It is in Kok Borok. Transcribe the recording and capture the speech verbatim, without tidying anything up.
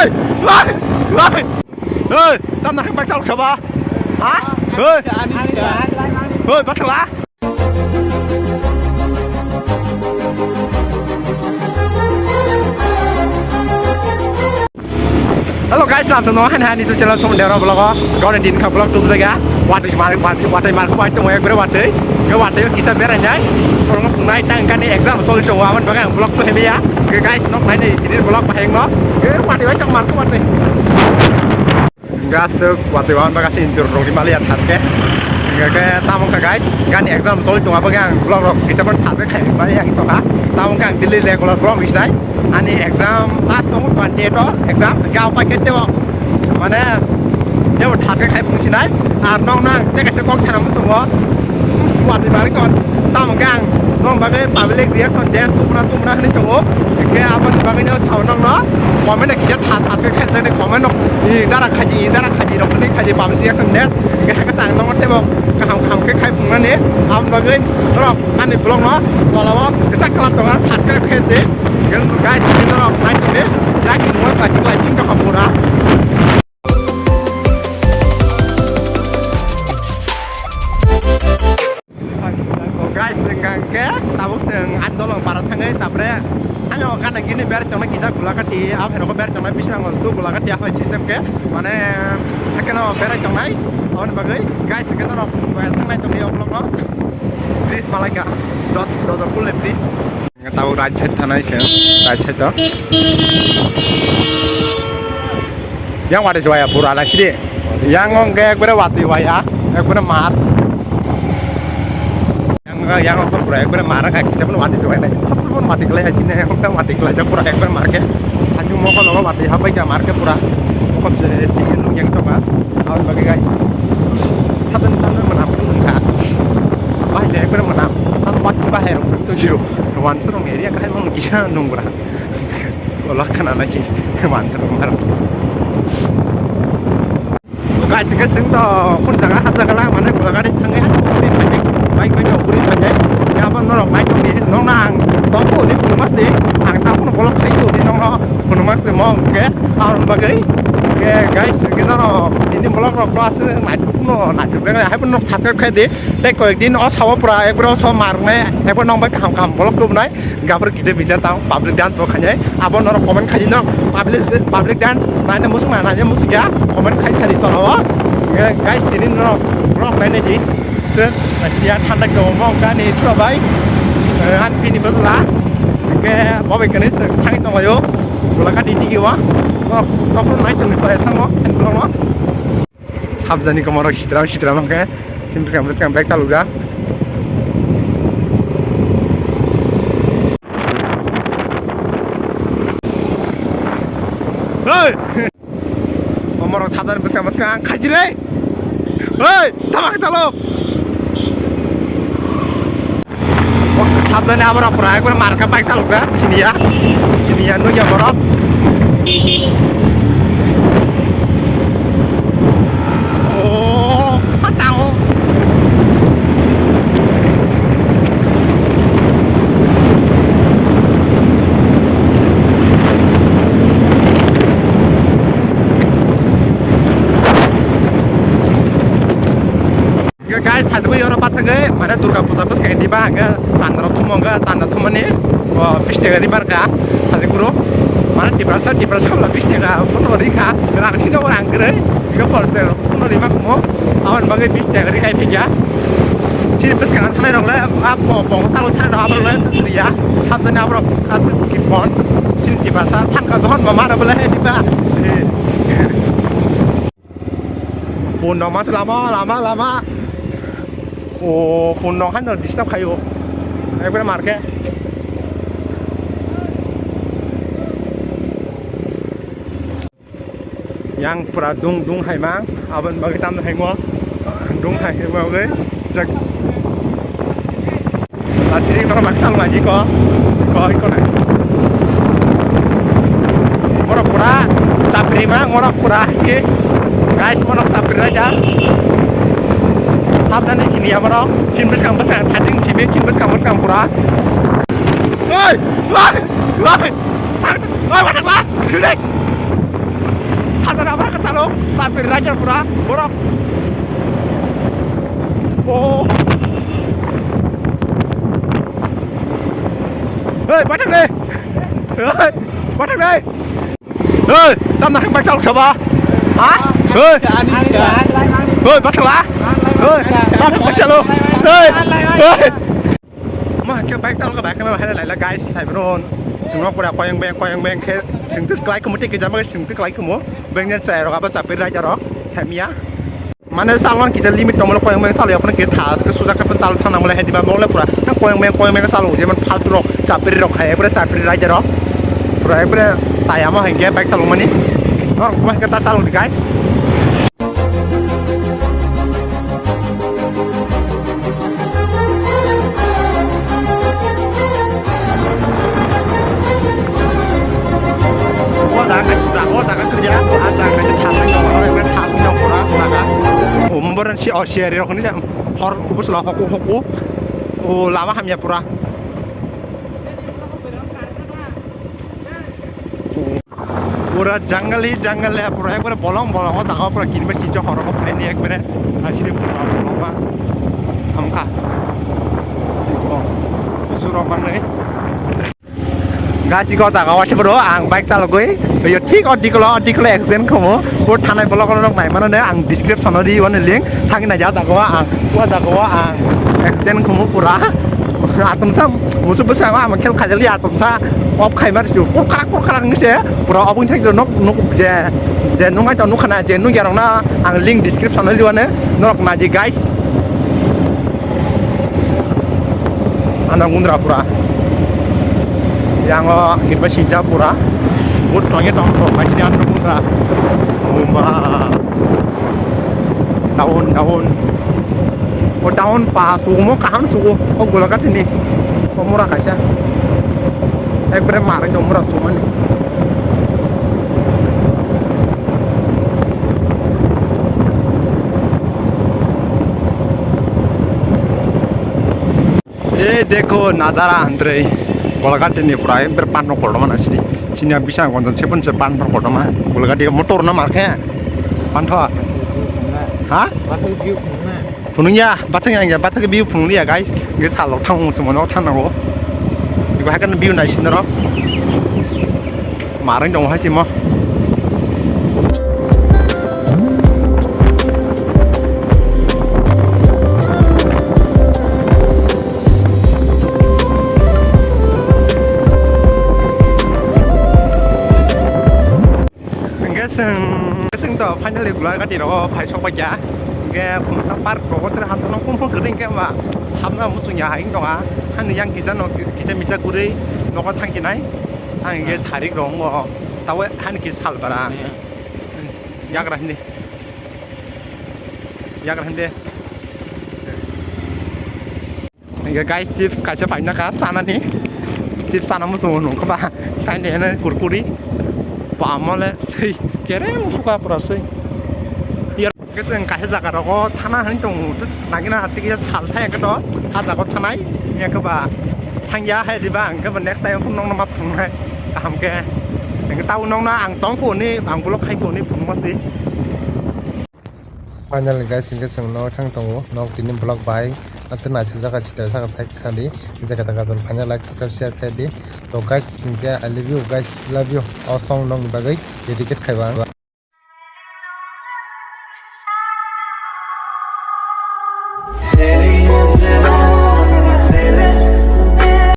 Oi, oi. Oi, tam na bike chalo saba. Ha? Oi. Oi, bike chala. Hello guys, lamsa no han han itu channel som dera vlog. Gone din kha vlog tu jaga. Watwi mar, watwi mar ko watwi mo ek bere watwi. Ke watwi kita berai nai. Orang nai tang kani exam choli to aman baga vlog tu hemiya. Ke guys nok nai nai jini vlog baheng no. Ke watwi watwi mar ko watwi. Gasuk watwi wan baga sin tur rok mali ya thaske. Ke tamo ka guys, gani exam choli to abaga vlog rok kita pon thaske khai mali ya to ka. Tamo ka Delhi regular vlog is nai. Ani exam last tongo twenty eight o exam, ga upai khe tebo. Mane, tebo thaske khai phungsinai, ar nong nang, tei kaisa kok sana muchungo, watwi bagwi tong, tamo khe ang nong bagwi public reaction dance tubuna tubuna hinwi tongo, hingkhe aboni bagwino sao nongno, comment no kisa thas thas khe khaijak nai, comment no, i dara khaji, i dara khaji rok hinwi khaji public reaction dance, hingkhe hakhe sa ang nongno tebo kaham kaham khe khai phungnani, aboni bagwi norok ani vlog no tola o kisa kalar tongo subscribe khe di. Guys, ini norok nai tongdi, yang ini mulai plastik lagi ke kapura. Guys, hingkha hingkhe tabuk chwng ani dolong para thangwi, tapre ano gana gini ber tongna kisa gulakati, a pheroko ber tongna bisrango stu gulakati a system khe, mane, hakkeno berai tongnai, aboni bagwi, guys, hingkhe norok joya sangnai tongdi o vlog no. Bridge malaika, just dojo pulle bridge. Tabuk right side thanai se, right side o. Yang watwi se waya pura na sidi. Yang ongke ekbare watwi waya, ekbare mar. Yang, yang ongke pura ekbare mar ka kisa pun watwi se waya na. Thop thop pun watwi kelai sini, yang ongke watwi kelai pura ekbare mar ke. Haju mokol logo watwi hapai ka mar ke pura. Mokol se tingin nung yang toka. Aboni bagwi guys, sadan tangwi mwnam wngkha. Bahai le ekbare mwnam. Tam wat bahai rok song to zero. Wan sorong area khai mang kisa nung bra. Olak khana na si wan sorong mar. Guys, ke sing to kun jaga hap jaga lang mane gula gari thangai ha. Bike bike buri thangai. Ya ban norok mai tong ni nong nang. Tong ko ni pun mas de. Ang ta pun bolok khai ko ni nong no. Pun mas de mong ke. Aboni bagwi ke guys, ke norok ini vlog rok class. Naitukno, naitukjaknai, hai phano nok subscribe khai di. Tei koyek din o sao pura, ekbaro o sao marnai, ekbar nong bai kaham kaham vlog tubunai, gabur kije bija tang, public dance bo khainai, abo norok comment khai di nok, public, public dance, naina musuk na, naina musuk ya, comment khai sadi tola o. Eh, guys, tini norok vlog nainai di. Se, ya thanda ke omo gani thura bai. Eh, an pini bajla. Ke bobai kene se khai tongo yo. Gula ka di tigi wa. Ko, ko phone nai tong to esango, en vlog o. Sabjani komorok sitram sitram hwnkhe, chini bwskang bwskang bag chalokjak. Hey! Komorok sabjani bwskang bwskang khaijirei. Hey! Tabak chalok! Sabjani aborok pura ekbar marka bike chalokjak, siniya, siniya nukya borok. Oh, patao. Hingke guys, thajagwi oro pathagwi, mane Durga Puja bwskang diba hingke chanda rok thumo hingke chanda thumani, o, bish taka ri barka, thajagwi kuro, mane Tiprasa, Tiprasa wngla bish taka phano rikha, rang thino rang kwrwi, hingke polse rok phano rima khumo, aboni bagwi bish taka ri kai phikya. Chini bwskang thanai rok le, a, bo, bo, salo thanai rok, abo le tusriya, sabjani aborok aswk kipon, chini Tiprasa thangka johon bo mano bole he diba. Phone rok mas lama, lama, lama. O, phone rok haino disturb khaio. Ekbare marke. Yang pura dung, dung hai mang. Aboni bagwi tamno hai mo. Dung hai, hai mo bagwi. Jak. Atiri kono baksa lagi ko. Ko, ko na. Morok pura chapri ma, morok pura ke. Guys, morok chapri raja. Hap dani sini ya morok. Chin bwskang bwskang, thajing sini, chin bwskang bwskang pura. Oi! Oi! Oi! Oi, wadak la! Sini! Chapri rider pura borok. Oh. Hei, bathang de. Hei, bathang de. Hei, tam na bike chalo saba. Ha? Hei. Hei, bathang la. Hei, tam na bike chalo. Hei. Hei. Ama ke bike chalo ka bike na hai lai la guys, thai bro. Chwng pura koyang beng, koyang beng khe singtis klai kumu tiki jama singtis klai kumu. Beng ne chai rok aba chapri rider rok. Samia. Mane salon kita limit tongmolo koyang beng chalo yapon ke tha ke suja ke chalo thang nangmolo hedi ba mole pura. Koyang beng, koyang beng chalo je man faltu rok chapri rok hai pura chapri rider rok. Pura pura chaya ma henge bike chalo mani. Nor kuma ke ta chalo guys. O jaga kaisa jaga, o jaga kwrwi ya, o jaga kaisa thasing tongo, oro ekhe thasing tongo pura jaga. O borok si o siyari rok hinwi hor bwswla hoku hoku. O lama hamya pura. Pura jungle hi jungle le, pura ekbare bolong bolong o jaga o pura kinba kinsa horo o phaini ekbare aside pura bolong ma hamkha. O, surok mangnai. Gasi ko jaga o se bro ang bike chalogwi yo thik o dikolo o dikolo accident khomo. Bo thanai bolok rok nai mano ne ang description o ri o ne link thangwi nai ja jaga o ang o jaga o ang accident khomo pura. Atomsa musu bwsa ma ama khel khajali atomsa off khai mar chu kurkrak kurkrak ni se pura obung thai nok nok je je nungai to nukhana je nungya rok na ang link description o liwane norok naidi guys. Ano gundra pura yang o kirba sinja pura but tongye tong to bai sini ano gundra. Umba. Daun, daun. O daun pa sugumo kaham sugu. O Golaghat ni. O mura kaisa. Ekbare mare no mura sumani. Ei dekho nazara antrei. Golaghat ni pura ekbar pan rok kotorma na sini. Sini bisang gonjon sepon se pan rok kotorma. Golaghat motor na markhe. Pan tho. Ha? Phunung ya, bathang yang ya, bathang view phunung ya guys. Ge salok thang mo sumo no thang nango. Ibo hakan view nai sini ro. Marang dong hai simo. Hingke chwng, hingke chwng to finally Gulaghati rogo phai sok paikha. Hingke khumsa park rogo tere hamjakno kumphang kwrwi hingke ma hamna muchungya hai wngtongha. Hani yang kisa no kisa misa kwrwi nogo thangchinai. Ang hingke sarik rogo tabuk hani kisa salbara. Yagra hindi. Yagra hindi. Hingke guys, chips kaisa paina kha chanani. Chips chana muchungo nungkha ba. Chaini hwnwi kurkuri. Bamole swi kereng suka pura swi. Hingke chwng kaisa jaga rogo thana hwnwi tongo. Nangina tei kisa sal thai hwnkhe to. A jaga thanai. Hingke ba thangya hai diba hingke ba next time phung nongno ma phungnai. Kaham khe. Hingke tabo nongno ang tongkho hwnwi ang vlog khaikho hwnwi phunukma se. Finally guys, hingke chwng nok thang tongo, nok tini vlog bai, atwna naisajak sita saka side khadi, jaga jaga jon final like, subscribe, share khaidi. To guys, hingke I love you guys, love you, o song nokni bagwi dedicate khaiba.